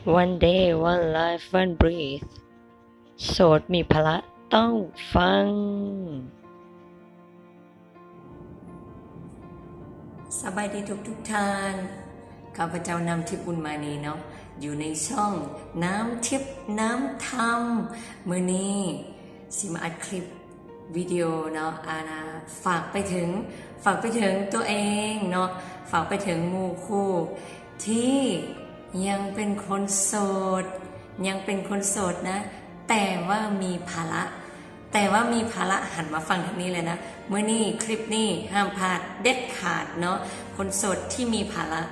One day, one life, one breath. ໂສດມີພາລະຕ້ອງຟັງ. ສະບາຍດີທຸກໆທ່ານ. ຂ້າພະເຈົ້າ ນ້ຳທິບ ບຸນມານີເນາະ ຢູ່ໃນຊ່ອງນ້ຳທິບນ້ຳທຳ. ມື້ນີ້ຊິມາອັດຄລິບ ວິດີໂອເນາະ ອາ ຝາກໄປເຖິງ ຝາກໄປເຖິງຕົວເອງເນາະ ຝາກໄປເຖິງໝູ່ຄູ່ທີ່ຍັງເປັນຄົນໂສດ ຍັງເປັນຄົນໂສດນະ ແຕ່ວ່າມີພາລະ ແຕ່ວ່າມີພາລະ ຫັນມາຟັງທາງນີ້ເລີຍນະ. ມື້ນີ້ຄລິບນີ້ຫ້າມພາດເດັດຂາດເນາະ ຄົນໂສດທີ່ມີພາລະ.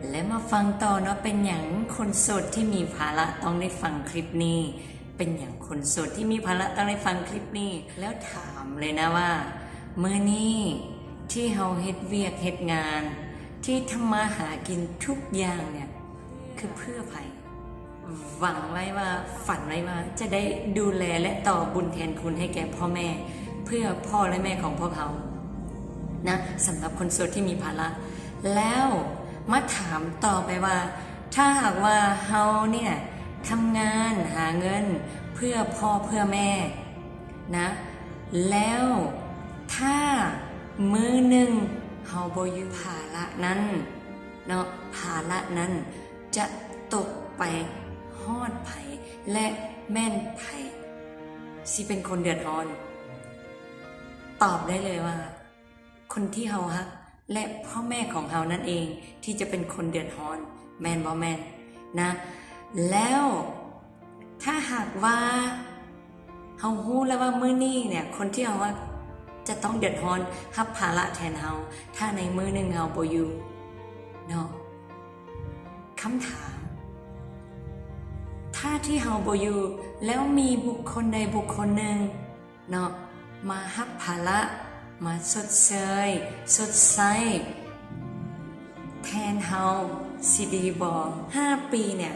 ແລະ ມາຟັງຕໍ່ເນາະ ເປັນຫຍັງຄົນໂສດທີ່ມີພາລະຕ້ອງໄດ້ຟັງຄລິບນີ້? ເປັນຫຍັງຄົນໂສດທີ່ມີພາລະຕ້ອງໄດ້ຟັງຄລິບນີ້? ແລ້ວຖາມເລີຍນະວ່າ ມື້ນີ້ທີ່ເຮົາເຮັດວຽກເຮັດງານ ທີ່ທຳມາຫາກິນທຸກຢ່າງເນ່ຍ ຄືເພື່ອໃຜ? ຫວັງໄວ້ວ່າ ຝັນໄວ້ວ່າ ຈະໄດ້ດູແລ ແລະ ຕອບບຸນແທນຄຸນໃຫ້ແກ່ພໍ່ແມ່ ເພື່ອພໍ່ ແລະ ແມ່ຂອງພວກເຮົານະ ສຳລັບຄົນໂສດທີ່ມີພາລະ. ແລ້ວມາຖາມຕໍ່ໄປວ່າ ຖ້າຫາກວ່າເຮົາເນ່ຍ ທຳງານຫາເງິນເພື່ອພໍ່ເພື່ອແມ່ນະ ແລ້ວຖ້າມື້ໜຶ່ງເຮົາບໍ່ຢູ່ ພາລະນັ້ນເນາະ ພາລະນັ້ນ ຈະຕົກໄປຮອດໃຜ ແລະ ແມ່ນໃຜຊິເປັນຄົນເດືອດຮ້ອນ? ຕອບໄດ້ເລີຍວ່າ ຄົນທີ່ເຮົາຮັກ ແລະ ພໍ່ແມ່ຂອງເຮົານັ້ນເອງ ທີ່ຈະເປັນຄົນເດືອດຮ້ອນ ແມ່ນບໍ່ແມ່ນນະ? ແລ້ວ ຖ້າຫາກວ່າເຮົາຮູ້ແລ້ວວ່າມື້ນີ້ເນ່ຍ ຄົນທີ່ເຮົາຮັກຈະຕ້ອງເດືອດຮ້ອນ ຮັບພາລະແທນເຮົາ ຖ້າໃນມື້ໜຶ່ງເຮົາບໍ່ຢູ່ເນາະ. ຄຳຖາມ ຖ້າທີ່ເຮົາບໍ່ຢູ່ ແລ້ວມີບຸກຄົນໃດບຸກຄົນໜຶ່ງເນາະ ມາຮັບພາລະ ມາຊົດເຊີຍ ຊົດໃຊ້ແທນເຮົາ ຊິດີບໍ່? ຫ້າປີເນ່ຍ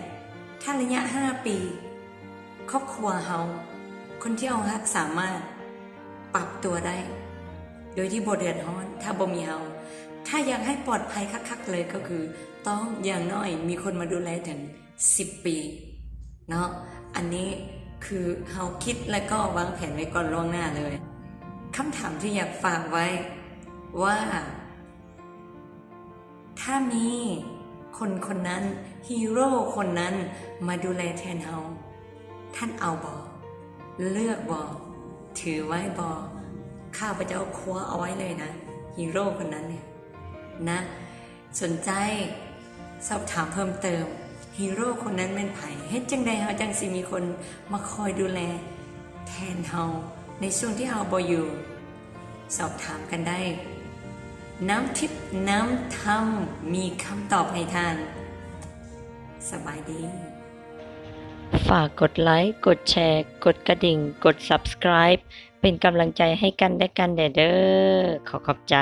ຖ້າໄລຍະຫ້າປີ ຄອບຄົວເຮົາ ຄົນທີ່ເຮົາຮັກສາມາດປັບຕົວໄດ້ ໂດຍທີ່ບໍ່ເດືອດຮ້ອນ ຖ້າບໍ່ມີເຮົາ. ຖ້າຢາກໃຫ້ປອດໄພຄັກໆເລີຍ ກໍຄືຕ້ອງຢ່າງໜ້ອຍມີຄົນມາດູແລເຖິງສິບປີເນາະ. ອັນນີ້ຄືເຮົາຄິດ ແລະ ກໍວາງແຜນໄວ້ກ່ອນລ່ວງໜ້າເລີຍ. ຄຳຖາມທີ່ຢາກຝາກໄວ້ວ່າ ຖ້າມີຄົນຄົນນັ້ນ ຮີໂຣຄົນນັ້ນມາດູແລແທນເຮົາ ທ່ານເອົາບໍ່? ເລືອກບໍ່? ຖືໄວ້ບໍ່? ຂ້າພະເຈົ້າຄວ້າເອົາໄວ້ເລີຍນະ ຮີໂຣຄົນນັ້ນເນຍນະ. ສົນໃຈສອບຖາມເພີ່ມເຕີມ ຮີໂຣຄົນນັ້ນແມ່ນໃຜ? ເຮັດຈັ່ງໃດເຮົາຈັ່ງຊິມີຄົນມາຄອຍດູແລແທນເຮົາໃນຊ່ວງທີ່ເຮົາບໍ່ຢູ່? ສອບຖາມກັນໄດ້. ນ້ຳທິບນ້ຳທຳມີຄຳຕອບໃຫ້ທ່ານ. ສະບາຍດີ. ຝາກກົດໄລ, ກົດແຊ, ກົດກະດິ່ງ, ກົດ Subscribe ເປັນກຳລັງໃຈໃຫ້ກັນແລະກັນແດ່ເດີ້. ຂໍຂອບໃຈ.